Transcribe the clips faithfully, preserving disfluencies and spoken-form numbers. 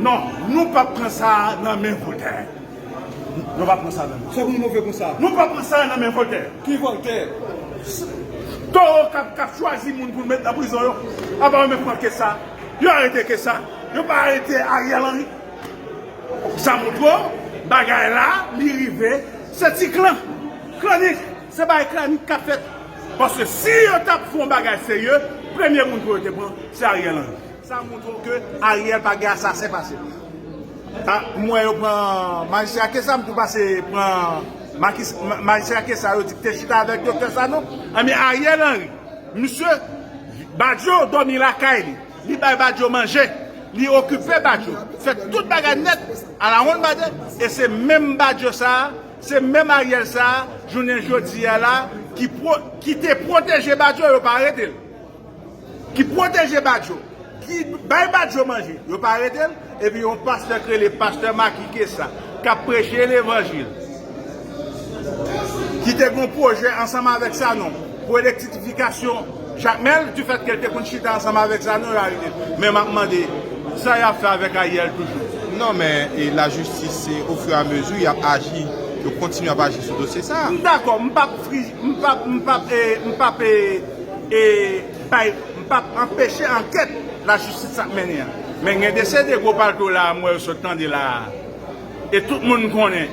Non, nou p ap pran sa a nan men Voltè. Nou p ap pran sa a nan men. Sa pou nou fè konsa? Nou p ap pran sa a nan men Voltè. Ki Voltè? Towo k ap, k ap chwazi moun pou l met nan prizon yo. Apa yo menm pran Kesa? Yo arete Kesa. Yo pa arete Ariel Henry. Sa montre w, bagay la, li rive, se ti klan. Klanik, se bagay klanik k ap fèt. Paske si yo t ap fè yon bagay serye, premye moun pou yo te pran, se Ariel Henry. Sa montre w ke Ariel pa gen asasen pase l. A, m wè yo pran majistra Kesa, m tou pase pran makis-, ma-, majistra Kesa, yo di k te chita avèk doktè Sanon. Anben, Ariel Henry, misye, Badio dòmi lakay li. Li bay Badio manje. Li okipe Badio. Fè tout bagay nèt, alawonnbadè. E se menm Badio sa a, se menm Ariel sa a, jounen jodi a la, ki pwo-, ki te pwoteje Badio, yo pa arete l. Ki pwoteje Badio, ki bay Badio manje, yo pa arete l, epi yon pastè k rele pastè Maki Kesa, k ap preche levanjil, ki te gen yon pwojè ansanm avèk Sanon pou elektrifikasyon Jakmèl, difèt ke l te konn chita ansanm avèk Sanon, yo arete l. Men m ap mande, sa y ap fè avèk Ariel toujou? Non, men, e, lajistis, se ofiramezi, y ap aji, yo kontinye ap aji sou dosye sa a. M dakò, m p ap fri-, m p ap, m p ap, e, m p ap, e, e, bay, m p ap anpeche ankèt lajistis ap mennen an. Men gen de seri de gwo palto la a, m wè yo sot tande la a. E tout moun konnen,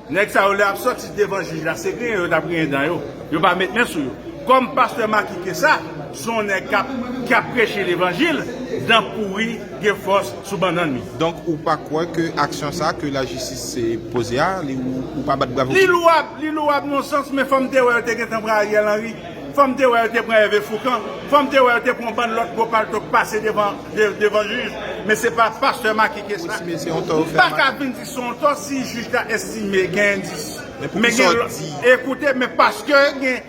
nèg sa yo lè y ap sòti devan jij la, se griyen yo t ap griyen dan yo. Yo pa met men sou yo. Kòm pastè Maki Kesa, se yon nèg k ap, k ap preche levanjil, dan pouri gen fòs sou bannann li. Donk, ou pa kwè ke aksyon sa a ke lajistis poze a, li, ou, ou pa bat bravo pou li? Li lwab, li lwab nan yon sans, men fò m te wè yo te gentan pran Ariel Henry. Fò m te wè yo te pran Hervé Fourcand. Fò m te wè yo te pran yon bann lòt gwo palto k pase devan, de-, devan jij. Men se pa pastè Maki Kesa. Wi, men se yon tò yo fè. M pa ka vin di se yon tò si jij la estime gen endis. Men pou ki sa w di? Ekoute, men paske gen,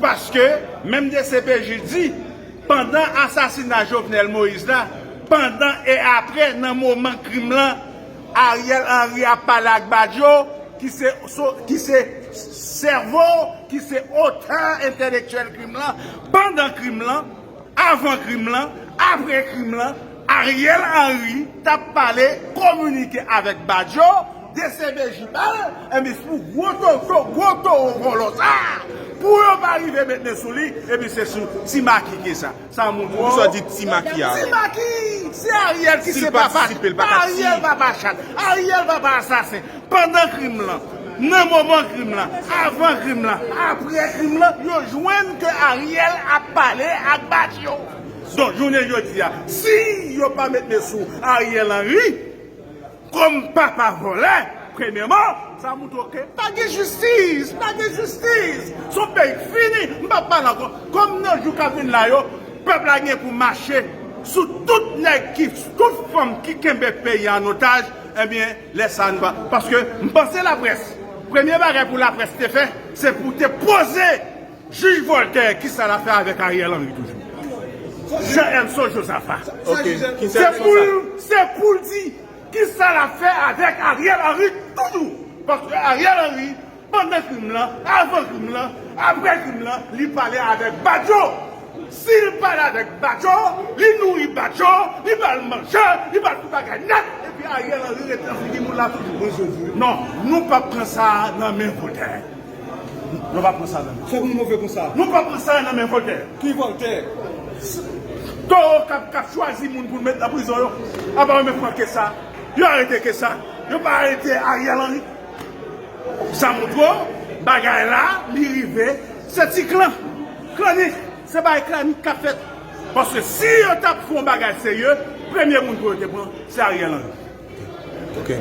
paske menm D C P J di, pandan asasina Jovenel Moïse la, pandan e apre, nan moman krim lan, Ariel Henry ap pale ak Badio, ki se, so-, ki se sèvo, ki se otè entèlektyèl krim lan, pandan krim lan, avan krim lan, apre krim lan, Ariel Henry t ap pale, kominike avèk Badio, D C P J ba l, enben, pou gwo toto, gwo towo vòlò sa a, pou yo pa rive met men sou li, epi se sou Ti Maki Kesa. Sa montre w. Poukisa w di Ti Maki a? Ti Maki, se Ariel ki se papa. Si l patisipe, l pa ka di. Ariel papa chat. Ariel papa asasen. Pandan krim lan, nan moman krim lan, avan krim lan, apre krim lan, yo jwenn ke Ariel ap pale ak Badio. Donk, jounen jodi a, si yo pa met men sou Ariel Henry, kòm papa vòlè, premyèman, sa montre w ke pa gen jistis, pa gen jistis. Se yon peyi k fini, m p ap pale ankò. Kòm nan jou k ap vin la yo, pèp la gen pou mache sou tout nèg ki, tout fanm ki kenbe peyi a an otaj, ebyen, lè sa a nou pa. Paske m panse laprès, premye bagay pou laprès te fè, se pou te poze jij Voltaire, kisa l ap fè avèk Ariel Henry toujou? Jean Elso Josaphat. Ok. Se pou l, se pou l di kisa l ap fè avèk Ariel Henry toujou. Paske Ariel Henry, pandan krim lan, avan krim lan, apre krim lan, li pale avèk Badio. Si l pale avèk Badio, li nouri Badio, li ba l manje, li ba l tout bagay nèt, epi Ariel Henry rete nan figi moun la toujou. Non, nou p ap pran sa a nan men Voltaire. Nou p ap pran sa nan men. Sa pou nou fè konsa? Nou p ap pran sa nan men Voltaire. Ki Voltaire? Towo k ap, k ap chwazi moun pou l met nan prizon yo. Apa yo menm pran Kesa? Yo arete Kesa. Yo pa arete Ariel Henry. Sa montre w, bagay la, li rive, se ti klan. Klanik, se bagay klanik k ap fèt. Paske si yo t ap fè yon bagay serye, premye moun pou yo te pran, se Ariel Henry. Ok.